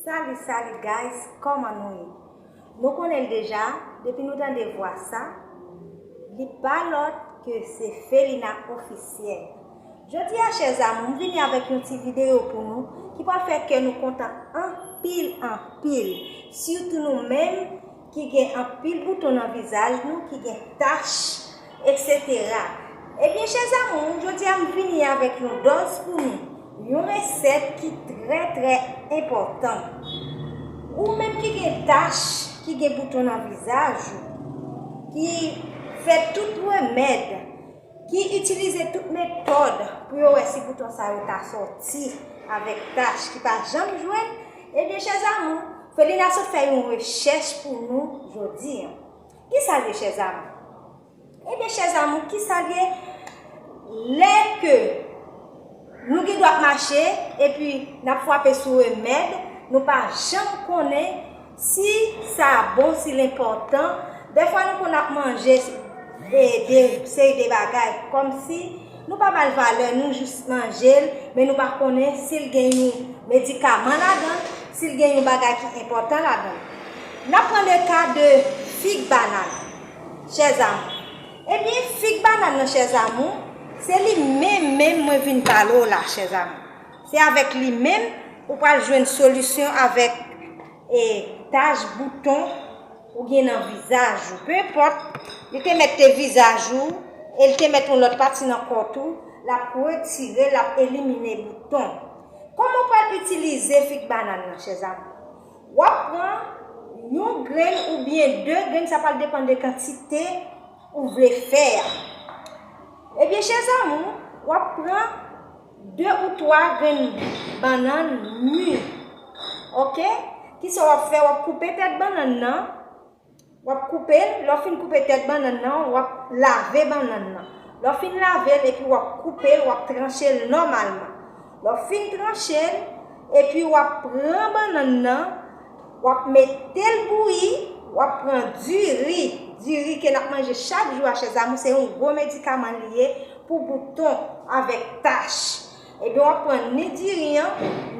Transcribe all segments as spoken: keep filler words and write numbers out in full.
Salut, salut guys, kòman nou ye? Nou konnen l deja, depi nou tande vwa sa, li pa lòt ke se Felina Ofisyèl. Jodi a, chè zanmi, m vini avèk yon ti videyo pou nou ki pral fè kè nou kontan anpil, anpil. Sitou nou menm ki gen anpil bouton nan vizaj nou, ki gen tach, etsetera. Ebyen, chè zanmi, jodi a m vini avèk yon dòz pou nou, yon resèt ki trè, trè enpòtan. Ou menm ki gen tach, ki gen bouton nan vizaj ou, ki fè tout remèd, ki itilize tout metòd pou yo wè si bouton sa yo ta sòti avèk tach ki pa janm jwenn, ebyen, chè zanmi, Felina sot fè yon rechèch pou nou jodi a. Kisa l ye, chè zanmi? Ebyen, chè zanmi, kisa l ye? Lè ke nou gen dwa ap mache, epi n ap frape sou remèd, nou pa janm konnen si sa bon, si l enpòtan. Dèfwa, nou konn ap manje, e, de seri de bagay, kòmsi nou pa ba l valè, nou jis manje l, men nou pa konnen si l gen yon medikaman ladan l, si l gen yon bagay ki enpòtan ladan l. N ap pran le ka de fig banàn, chè zanmi. Ebyen, fig banàn nan, chè zanmi, se li menm, menm mwen vin pale w la, chè zanmi. Se avèk li menm ou pral jwenn solisyon avèk, e, tach, bouton ou gen nan vizaj ou. Pe enpòt, li te mèt te vizaj ou, e li te mèt yon lòt pati nan kò tou, l ap retire, l ap elimine bouton. Kòman w pral itilize fig banàn nan, chè zanmi? W ap pran yon grenn oubyen de grenn, sa pral depann de kantite ou vle fè a. Ebyen, chè zanmi, w ap pran de ou twa grenn bannann mi. Oke? Kisa w ap fè? W ap koupe tèt bannann nan. W ap koupe l. Lè w fin koupe tèt bannann nan, w ap lave bannann nan. Lè w fin lave l, epi w ap koupe l, w ap tranche l nòmalman. Lè w fin tranche l, epi w ap pran bannann nan, w ap mete l bouyi, w ap pran diri. Diri ke n ap manje chak jou a, chè zanmi, se yon gwo medikaman li ye pou bouton avèk tach. Ebyen, w ap pran ni diri an,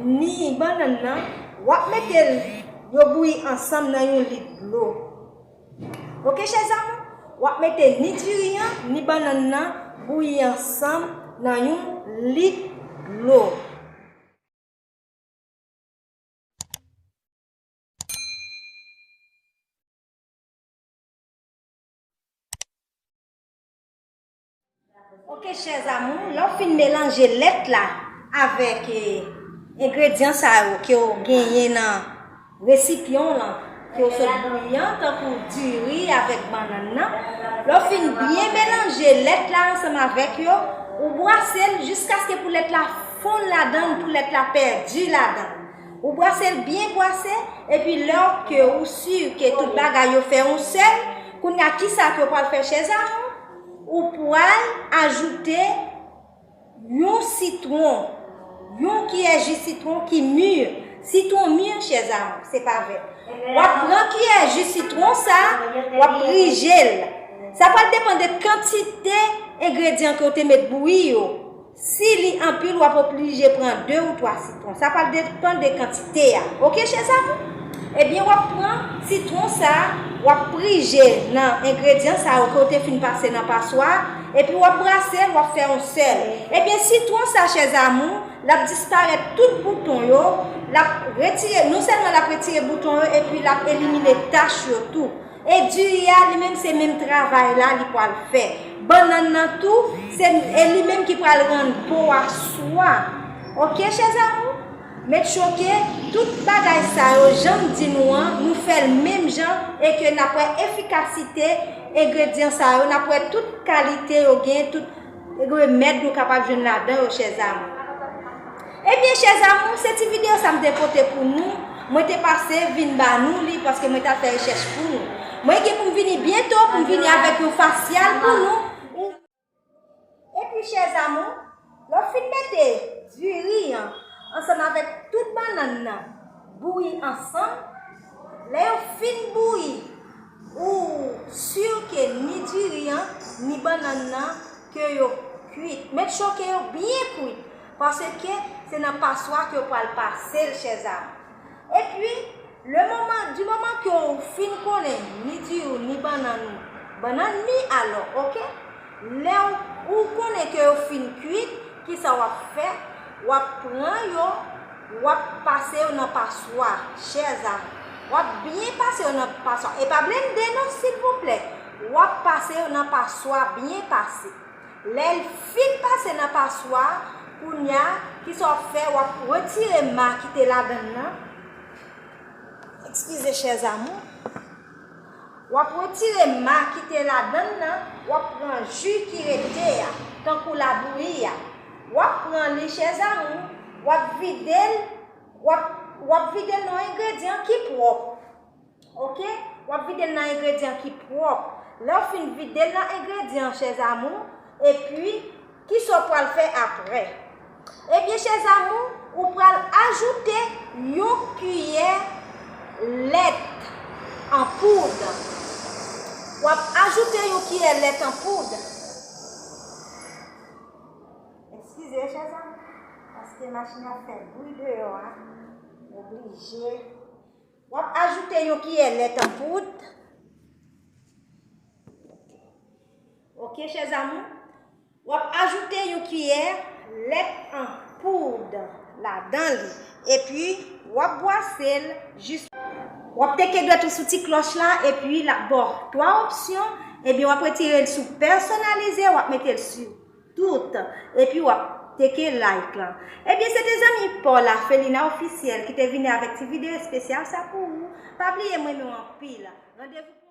ni bannann nan, w ap mete l, yo bouyi ansanm nan yon lit dlo. Oke, chè zanmi, w ap mete ni diri an, ni bannann nan bouyi ansanm nan yon lit dlo. Oke, chè zanmi, lè w fin melanje lèt la avèk, e, engredyan sa yo ke w genyen nan resipyan w lan, ke w sot bouyi an, tankou diri avèk bannann nan, lè w fin byen melanje lèt la ansanm avèk yo, ou bwase l jiskaske pou lèt la fonn ladan l, pou lèt la pèdi ladan l. Ou bwase l byen bwase, epi lè ke ou si ke tout bagay yo fè yon sèl, kounye a kisa ke w pral fè, chè zanmi? Ou pral ajoute yon sitwon, yon kiyè ji sitwon ki mi. Sitwon mi, chè zanmi, se pa vè. W ap pran kiyè ji sitwon sa, w ap prije l. Sa pral depann de kantite engredyan ke w te met bouyi yo. Si li anpil, w ap oblije pran de ou twa sitwon. Sa pral depann de kantite a. Oke, chè zanmi? Ebyen, w ap pran sitwon sa a, w ap prije nan engredyan sa yo ke w te fin pase nan paswa, epi w ap brase l, w ap fè yon sèl. Ebyen, sitwon sa, chè zanmi, l ap disparèt tout bouton yo, l ap retire, non sèlman l ap retire bouton yo, epi l ap elimine tach yo tou. E diri a, li menm, se menm travay la li pral fè. Bannann nan tou, se, e li menm ki pral rann po a swa. Oke, chè zanmi? Make sure ke tout bagay sa yo, jan m di nou an, nou fè l menm jan e ke n ap wè efikasite engredyan sa yo, n ap wè tout kalite yo gen, tout remèd nou kapab jwenn ladan yo, chè zanmi. Ebyen, chè zanmi, se ti videyo sa m te pote pou nou. Mwen te pase vin ba nou li paske mwen t ap fè rechèch pou nou. Mwen gen pou m vini byento, pou m vini avèk yon fasyal pou nou. Epi, chè zanmi, lè w fin mete diri an ansanm avèk tout bannann nan bouyi ansanm, lè yo fin bouyi, ou si ke ni diri an, ni bannann nan, ke yo kwit. Make sure ke yo byen kwit, paske se nan paswa ke yo pral pase l, chè zanmi. Epi, le moman, di moman ke w fin konnen ni diri w, ni bannann ou, bannann mi alò, oke? Lè w, ou konnen ke yo fin kuit, kisa w ap fè? W ap pran yo, w ap pase yo nan paswa, chèzami. W ap byen pase yo nan paswa. E pa blende non, silvouplè. W ap pase yo nan paswa, byen pase. Lè l fin pase nan paswa, kounye a, kisa w ap fè? W ap retire ma ki te ladann nan. Eskize, chèzami. W ap retire ma ki te ladann nan, w ap pran ji ki rete a, tankou labouyi a. W ap pran li, chèzami, w ap vide l, w ap, w ap vide l nan yon engredyan ki pwòp. Oke? W ap vide l nan engredyan ki pwòp. Lè w fin vide l nan engredyan, chèzami, epi, kisa w pral fè apre? Ebyen, chèzami, ou pral ajoute yon kiyè lèt an poud. W ap ajoute yon kiyè lèt an poud. Eskize, chèzami, paske machin ap fè bri deyò a. Oblije. W ap ajoute yon kiyè lèt an poud. Oke, chèzami. W ap ajoute yon kiyè lèt an poud ladan li. Epi, w ap bwase l jis. W ap teke dwèt ou sou ti klòch la, epi l ap ba w twa opsyon. Ebyen, w ap retire l sou pèsonalize, w ap mete l sou tout. Epi, w ap teke like lan. Ebyen, se te zanmi pa w la, Felina Ofisyèl, ki te vini avèk ti videyo espesyal sa pou ou. Pa bliye m renmen w anpil. Randevou